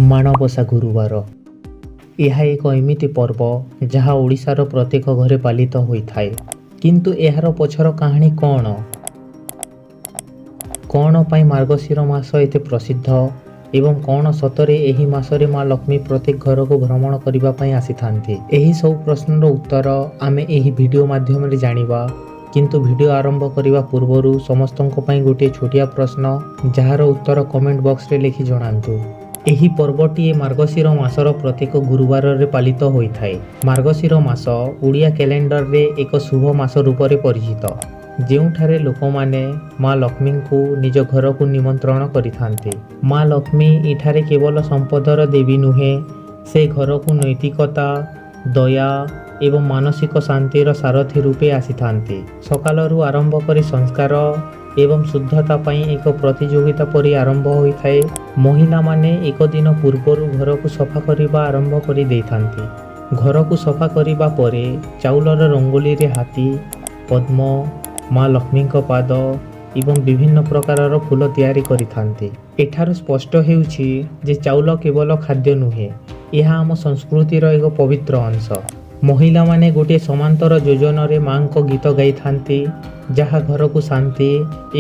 ମାଣବସା ଗୁରୁବାର, ଏହା ଏକ ଏମିତି ପର୍ବ ଯାହା ଓଡ଼ିଶାର ପ୍ରତ୍ୟେକ ଘରେ ପାଳିତ ହୋଇଥାଏ। କିନ୍ତୁ ଏହାର ପଛର କାହାଣୀ କ'ଣ? କ'ଣ ପାଇଁ ମାର୍ଗଶିର ମାସ ଏତେ ପ୍ରସିଦ୍ଧ ଏବଂ କ'ଣ ସତରେ ଏହି ମାସରେ ମା ଲକ୍ଷ୍ମୀ ପ୍ରତ୍ୟେକ ଘରକୁ ଭ୍ରମଣ କରିବା ପାଇଁ ଆସିଥାନ୍ତି? ଏହି ସବୁ ପ୍ରଶ୍ନର ଉତ୍ତର ଆମେ ଏହି ଭିଡ଼ିଓ ମାଧ୍ୟମରେ ଜାଣିବା। କିନ୍ତୁ ଭିଡ଼ିଓ ଆରମ୍ଭ କରିବା ପୂର୍ବରୁ ସମସ୍ତଙ୍କ ପାଇଁ ଗୋଟିଏ ଛୋଟିଆ ପ୍ରଶ୍ନ, ଯାହାର ଉତ୍ତର କମେଣ୍ଟ ବକ୍ସରେ ଲେଖି ଜଣାନ୍ତୁ। ଏହି ପର୍ବଟି ମାର୍ଗଶିର ମାସର ପ୍ରତ୍ୟେକ ଗୁରୁବାରରେ ପାଳିତ ହୋଇଥାଏ। ମାର୍ଗଶିର ମାସ ଓଡ଼ିଆ କ୍ୟାଲେଣ୍ଡରରେ ଏକ ଶୁଭ ମାସ ରୂପରେ ପରିଚିତ, ଯେଉଁଠାରେ ଲୋକମାନେ ମା ଲକ୍ଷ୍ମୀଙ୍କୁ ନିଜ ଘରକୁ ନିମନ୍ତ୍ରଣ କରିଥାନ୍ତି। ମା ଲକ୍ଷ୍ମୀ ଏଠାରେ କେବଳ ସମ୍ପଦର ଦେବୀ ନୁହେଁ, ସେ ଘରକୁ ନୈତିକତା, ଦୟା ଏବଂ ମାନସିକ ଶାନ୍ତିର ସାରଥୀ ରୂପେ ଆସିଥାନ୍ତି। ସକାଳରୁ ଆରମ୍ଭ କରି ସଂସ୍କାର ଏବଂ ଶୁଦ୍ଧତା ପାଇଁ ଏକ ପ୍ରତିଯୋଗିତା ପରି ଆରମ୍ଭ ହୋଇଥାଏ। ମହିଳାମାନେ ଏକ ଦିନ ପୂର୍ବରୁ ଘରକୁ ସଫା କରିବା ଆରମ୍ଭ କରି ଦେଇଥାନ୍ତି। ଘରକୁ ସଫା କରିବା ପରେ ଚାଉଳର ରଙ୍ଗୋଲିରେ ହାତୀ, ପଦ୍ମ, ମା ଲକ୍ଷ୍ମୀଙ୍କ ପାଦ ଏବଂ ବିଭିନ୍ନ ପ୍ରକାରର ଫୁଲ ତିଆରି କରିଥାନ୍ତି। ଏଠାରୁ ସ୍ପଷ୍ଟ ହେଉଛି ଯେ ଚାଉଳ କେବଳ ଖାଦ୍ୟ ନୁହେଁ, ଏହା ଆମ ସଂସ୍କୃତିର ଏକ ପବିତ୍ର ଅଂଶ। ମହିଳାମାନେ ଗୋଟିଏ ସମାନ୍ତର ଯୋଜନାରେ ମାଙ୍କ ଗୀତ ଗାଇଥାନ୍ତି, ଯାହା ଘରକୁ ଶାନ୍ତି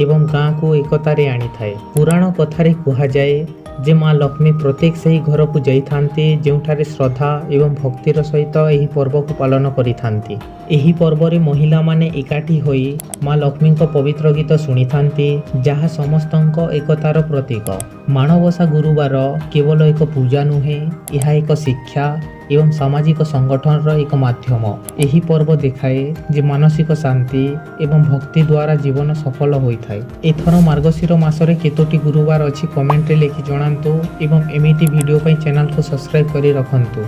ଏବଂ ଗାଁକୁ ଏକତାରେ ଆଣିଥାଏ। ପୁରାଣ କଥାରେ କୁହାଯାଏ ଯେ ମା ଲକ୍ଷ୍ମୀ ପ୍ରତ୍ୟେକ ସେହି ଘରକୁ ଯାଇଥାନ୍ତି, ଯେଉଁଠାରେ ଶ୍ରଦ୍ଧା ଏବଂ ଭକ୍ତିର ସହିତ ଏହି ପର୍ବକୁ ପାଳନ କରିଥାନ୍ତି। ଏହି ପର୍ବରେ ମହିଳାମାନେ ଏକାଠି ହୋଇ ମା ଲକ୍ଷ୍ମୀଙ୍କ ପବିତ୍ର ଗୀତ ଶୁଣିଥାନ୍ତି, ଯାହା ସମସ୍ତଙ୍କ ଏକତାର ପ୍ରତୀକ। ମାଣବସା ଗୁରୁବାର କେବଳ ଏକ ପୂଜା ନୁହେଁ, ଏହା ଏକ ଶିକ୍ଷା ଏବଂ ସାମାଜିକ ସଂଗଠନର ଏକ ମାଧ୍ୟମ। ଏହି ପର୍ବ ଦେଖାଏ ଯେ ମାନସିକ ଶାନ୍ତି ଏବଂ ଭକ୍ତି ଦ୍ୱାରା ଜୀବନ ସଫଳ ହୋଇଥାଏ। ଏଥର ମାର୍ଗଶିର ମାସରେ କେତୋଟି ଗୁରୁବାର ଅଛି, କମେଣ୍ଟରେ ଲେଖି ଜଣାନ୍ତୁ ଏବଂ ଏମିତି ଭିଡ଼ିଓ ପାଇଁ ଚ୍ୟାନେଲକୁ ସବସ୍କ୍ରାଇବ୍ କରି ରଖନ୍ତୁ।